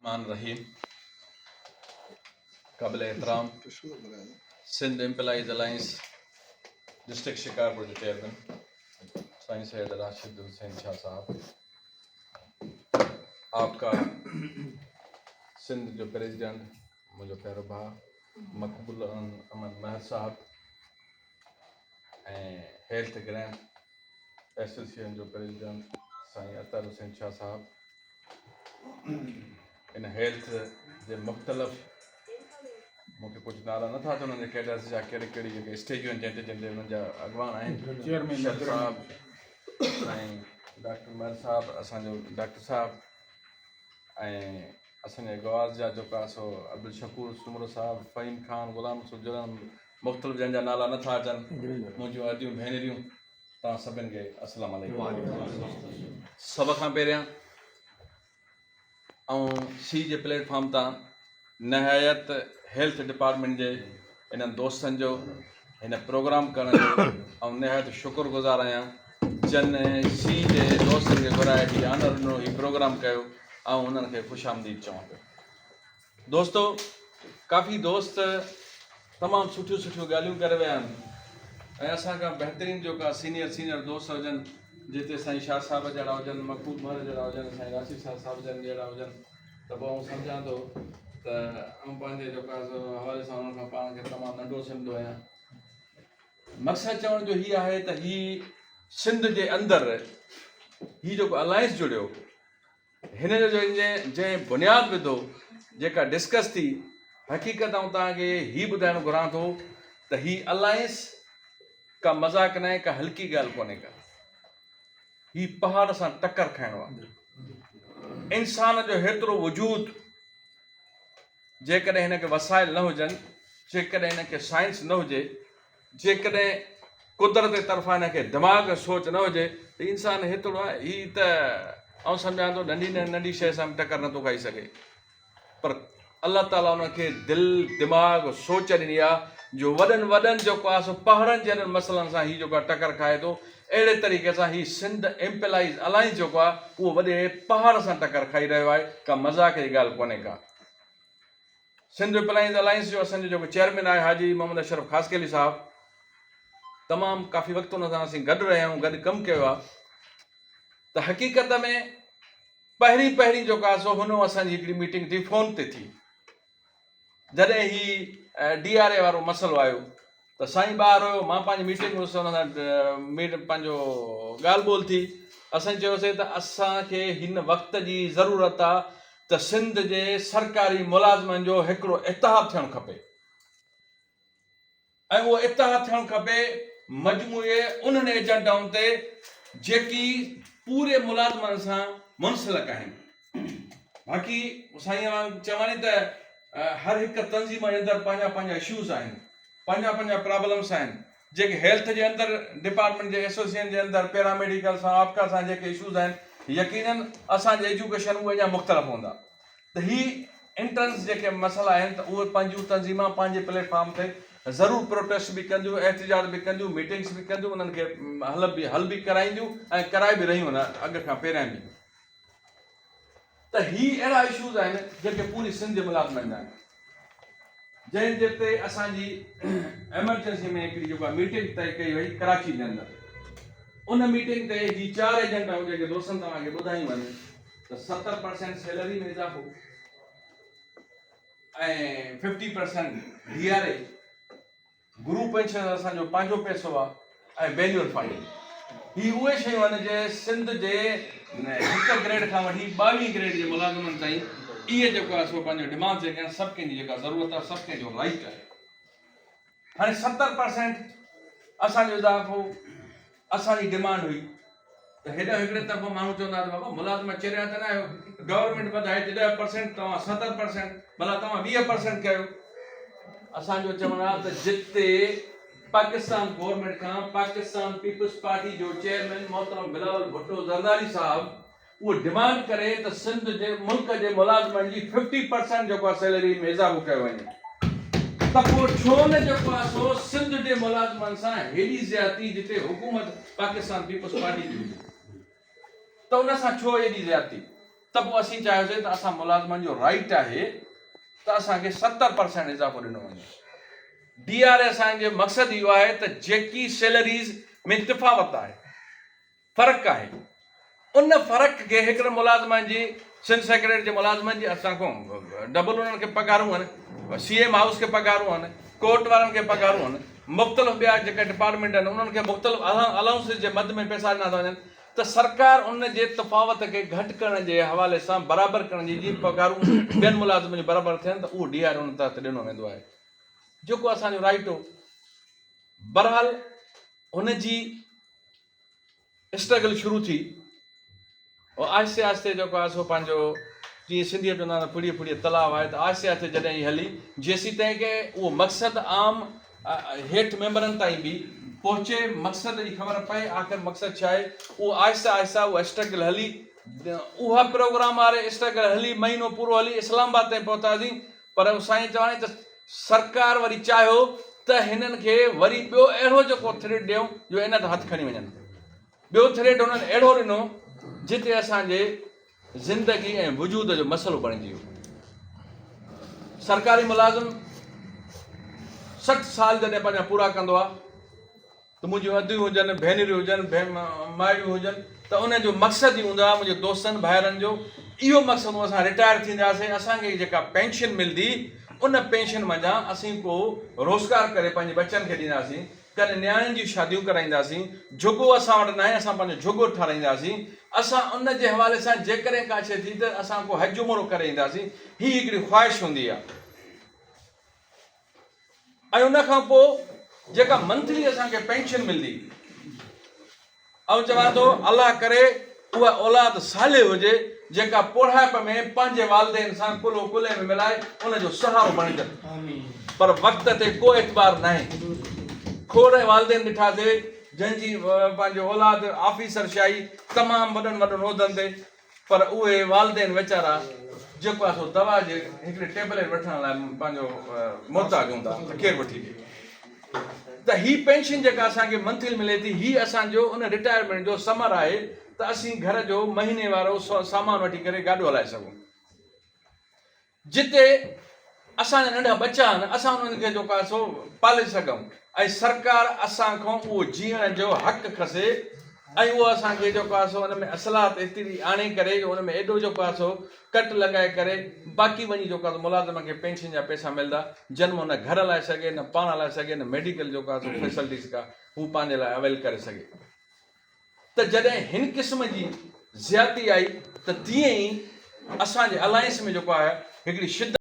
الرحمٰن الرحيم قابل احترام Sindh employees alliance district Shikarpur جو چيئرمين سائين سيد راشد حسين شاهه صاحب آپ کا سنڌ جو پريزيڊنٽ منهنجو پيارو ڀاء مقبول احمد مهر صاحب ۽ هيلٿ گرانٽ ايسوسيئيشن جو پريزيڊنٽ سائين اطهر حسين شاهه صاحب ان هيلٿ جي مختلف مون کي ڪجهه نالا نٿا اچن انهن جي ڪيڊرز جا ڪهڙي ڪهڙي جيڪي اسٽيجون آهن جنهن تي جنهن تي انهن جا اڳواڻ آهن چيئرمين صاحب سائين ڊاڪٽر مهر صاحب اسان جو ڊاڪٽر صاحب ۽ اسان جي گواز جا جيڪو آهي سو عبدالشڪور سومرو صاحب فهيم خان غلام رسول جڙن مختلف جن جا نالا نٿا اچن منهنجون اديون ڀينريون توهان سڀن کي السلام عليڪم. سڀ کان پهريان آئون سي جي پليٽ فارم تان نهايت هيلٿ ڊپارٽمينٽ جي انهن دوستن جو هن پروگرام ڪرڻ جو آئون نهايت شڪر گذار آهيان جن سي جي دوستن کي گهرائي هي آنر ڏنو هي پروگرام ڪيو آئون انهن کي خوش آمديد چوان پيو. دوستو ڪافي دوست تمام سٺيون سٺيون ڳالهيون ڪري ويا آهن ۽ اسان کان بهترين جو ڪا سينيئر سينيئر دوست هجن جتي سائين شاهه صاحب جهڙا هجن مقبول مهر جهڙا هجن سائين راشد شاهه صاحب جن جهڙا هجن ته پوء آئون سمجهان ٿو ته آئون پنهنجي جو ڪا حوالي سان انهن کان پاڻ کي تمام ننڍو سمجهندو آهيان مقصد چوڻ جو هي آهي ته هي سنڌ جي اندر هي جيڪو الائنس جڙيو هن جو جنهن بنياد وڌو، جيڪا ڊسڪس ٿي، حقيقت آئون توهان کي هي ٻڌائڻ گهران ٿو ته هي الائنس ڪا مذاق ناهي، ڪا هلڪي ڳالهه ڪونهي ڪا. هي پهاڙ سان ٽڪر کائڻو آهي. انسان جو هيترو وجود جيڪڏهن هن کي وسائل نه هجن، جيڪڏهن هن کي سائنس نه هجي، جيڪڏهن قدرت جي طرفان هن کي دماغ ۽ سوچ نه هجي ته انسان هيترو آهي، هي ته آئون سمجهان ٿو ننڍي ننڍي شيء سان به ٽڪر نٿو کائي سگهي پر الله تعاليٰ ان کي دل، دماغ، سوچ ڏني آهي جو وڏن وڏن جيڪو آهي سو پهاڙن جهڙن مسئلن سان هي جيڪو آهي ٽڪر کائي ٿو اهڙي طريقي سان هي سنڌ ايمپلائيز الائنس جيڪو آهي اهو وڏي پهاڙ سان ٽڪر کائي رهيو آهي ڪا مذاق جي ڳالهه ڪونهي ڪا. سنڌ ايمپلائيز الائنس جو اسان جو جيڪو چيئرمين آهي حاجي محمد اشرف خاصخيلي صاحب تمام ڪافي وقت ان سان اسين گڏ رهيا آهيون گڏ ڪم ڪيو آهي ته حقيقت ۾ پهرين پهرين جيڪو آهي سو هن اسان جي هڪڙي ميٽنگ ٿي فون تي ٿي جڏهن هي ڊي آر اي وارو مسئلو آيو ته سائين ٻاهر هيو مان پنهنجي ميٽنگ هيس ان سان ميٽ پنهنجو ڳالهه ٻولهه ٿي اسان چيوسي ته اسان کي هن وقت جي ضرورت آ ته سنڌ جي سرڪاري ملازمن جو هڪڙو اتحاد ٿيڻ کپي ۽ اهو اتحاد ٿيڻ کپي مجموعي انهن ايجنڊائن تي جيڪي پوري ملازمن سان منسلڪ آهن. باقي سائين اوهان چواڻي ته هر هڪ تنظيم جي اندر پنهنجا پنهنجا اشوز آهن، پنهنجا پنهنجا پرابلمس آهن، جيڪي هيلٿ جي اندر ڊپارٽمينٽ جي ايسوسيئن جي اندر پيرا ميڊيڪل سان آپڪا سان جيڪي اشوز آهن يقينن اسان جي ايجوڪيشن اهي اڃا مختلف هوندا. ته هي انٽرنس جيڪي مسئلا آهن ته اهي پنهنجون تنظيمان پنهنجي پليٽ فارم تي ضرور پروٽيسٽ به ڪنديون احتجاج به ڪنديون ميٽنگس به ڪنديون انهن کي حل به حل به ڪرائينديون ۽ ڪرائي به رهيون آهن اڳ کان پهريان به ته هي اهڙا اشوز آهن جيڪي پوري سنڌ جي ملازمن جا آهن جنهن جي تي اسان جي ايمرجنسي ۾ هڪڙي جيڪا ميٽنگ طئي ڪئي وئي ڪراچي جي اندر ان ميٽنگ تي هي چار ايجنڊائون جيڪي دوستن توهان کي ٻڌايون آهن ته 70% سيلري ۾ اضافو ۽ 50% ڊي آر اي گروپ پينشن اسان جو پنهنجو پئسو آ ۽ بينيول فنڊ هي اهي شيون آهن جي سنڌ جي هڪ گريڊ کان وٺي 22 گريڊ جي ملازمن تائين اهي جيڪو آهي سو پنهنجو ڊمانڊ جيڪي آهن سڀ ڪنهن جي جيڪا ضرورت آهي سڀ ڪنهن جو رائيٽ آهي هاڻي 70% اسان جو اضافو اسان جي ڊمانڊ هئي ته هيڏانهن هڪڙي طرف ماڻهو چوندا ته بابا ملازم چريا ته نه آهيو گورنمينٽ وڌائي ٿي 10% توهان 70% ڀلا توهان 20% ڪيو اسان جو چوڻ آهي ته جتي پاڪستان گورنمينٽ کان پاڪستان پيپلز پارٽي جو چيئرمين محترم بلاول ڀٽو زرداري صاحب اهو ڊمانڊ ڪري ته سنڌ جي ملڪ جي ملازمن جي ففٽي پرسنٽ جيڪو آهي سيلري ۾ اضافو ڪيو وڃي ته پوء ڇو نه جيڪو آهي سو سنڌ جي ملازمن سان هيڏي زيادتي جتي حڪومت پاڪستان پيپلز پارٽي جي هجي ته ان سان ڇو ايڏي زيادتي. ته پوء اسين چاهيوسين ته اسان ملازمن جو رائيٽ آهي ته اسان کي 70% اضافو ڏنو وڃي. ڊي آر اي اسان جو مقصد اهو آهي ته جيڪي سيلريز ۾ تفاوت آهي، فرق آهي، ان فرق کي هڪڙن ملازمن جي سنڌ سيڪريٽريٽ جي ملازمن جي اسان کان ڊبل انهن کي پگهارون آهن، سي ايم هائوس کي پگهارون آهن، ڪورٽ وارن کي پگهارون آهن، مختلف ٻيا جيڪا ڊپارٽمينٽ آهن انهن کي مختلف الائونسز جي مد ۾ پئسا ڏنا ٿا وڃن ته سرڪار ان جي تفاوت کي گهٽ ڪرڻ جي حوالي سان برابر ڪرڻ جي جيئن پگهارون ٻين ملازمن جون برابر ٿين ته اهو ڊي آر ان تحت ڏنو ويندو آهي جيڪو اسان جو رائيٽ هو. بهرحال هن جي اسٽرگل شروع ٿي ۽ آهستي آهستي جيڪو آهي سو پنهنجو جيئن سنڌيء چوندا آهن ڦڙيء ڦڙيء تلاء آهي ته آهستي آهستي جڏهن هي هلي جيسيتائين ڪي اهو مقصد عام هيٺ ميمبرن تائين به پهچي مقصد جي خبر پئي آخر مقصد ڇا آهي اهو آهستي آهستي اهو اسٽرگل هلي اها پروگرام واري اسٽرگل هلي مهينو پورو هلي اسلام آباد تائين پهتاسين پر سائين چواڻي ته سرڪار وري چاهيو ته هنن کي وري ٻيو اهڙو جيڪو ٿريڊ ڏيون جو ان تان هٿ کڻي وڃن. ٻيو ٿريڊ هنن اهڙو ڏنو جتي اسان جي زندگي ۽ وجود جو مسئلو بڻجي ويو. سرڪاري ملازم 60 سال جڏهن پنهنجا پورا ڪندو آهي ته منهنجيون اديون هجن، ڀينريون هجن، مائريون هجن ته انهن جو مقصد ئي هوندو آهي منهنجي دوستن ڀائرن جو اهو مقصد هوندو اسان رٽائر ٿينداسين اسان کي جيڪا پينشن ملندي ان پينشن منجهان اسين ڪو روزگار ڪري پنهنجي ٻچن کي ڏينداسين ڪن نياڻين جون شاديون ڪرائينداسين جهڳو اسان وٽ ناهي اسان پنهنجو جهڳو ٺهرائينداسين اسان ان جي حوالي سان جيڪڏهن ڪا شيء ٿي ته اسان ڪو حج عمرو ڪري اينداسين هي هڪڙي خواهش هوندي آهي. ۽ ان کان پوء جيڪا منٿلي اسان کي پينشن ملندي آئون چوان ٿو الله ڪري اها اولاد صالح هجي جيڪا پوڙهائپ ۾ پنهنجي والدين سان ڪلهو ڪلهي ۾ ملائي ان جو سهارو بڻجن پر وقت تي ڪو اعتبار ناهي کوڙ والدين ڏٺاسي جن جي پنهنجي اولاد آفيسر شاهي تمام وڏن وڏن عهدن تي پر اهي والدين ويچارا جيڪو آهي سو دوا جي هڪڙي ٽيبليٽ وٺڻ لاء پنهنجو محتاج هوندا ته ڪير وٺي ڏي ته هي پينشن جيڪا اسان کي منٿلي ملي ٿي هي اسان جو ان رٽائرمينٽ جو ثمر آهي ته اسين گهر جو مهيني وارو سامان وٺي ڪري گاڏو هلائي سگهون. جتي اسان جا ننڍا ٻچا آهن اسان انهن کي جيڪو آهي سو پالي سگهون ۽ سرڪار اسان کان اهو جيئڻ جو حق کسي ۽ اهو اسان کي جيڪو آهي سو ان ۾ اصلاحات ايتري آڻي ڪري جو ان ۾ ايڏو جيڪو آهي سو ڪٽ لڳائي ڪري باقي وڃي جيڪو آهي سو ملازم کي پينشن جا پئسا ملدا جن مان نه گهر هلائي سگهي نه پاڻ هلائي سگهي نه ميڊيڪل جيڪو آهي سو فيسلٽيز ڪا هو پنهنجي لاء اويل ڪري سگهي. ته جڏهن هن قسم جي زيادتي آئي ته تيئن ئي اسان جي الائنس ۾ جيڪو آهي هڪڙي شدت.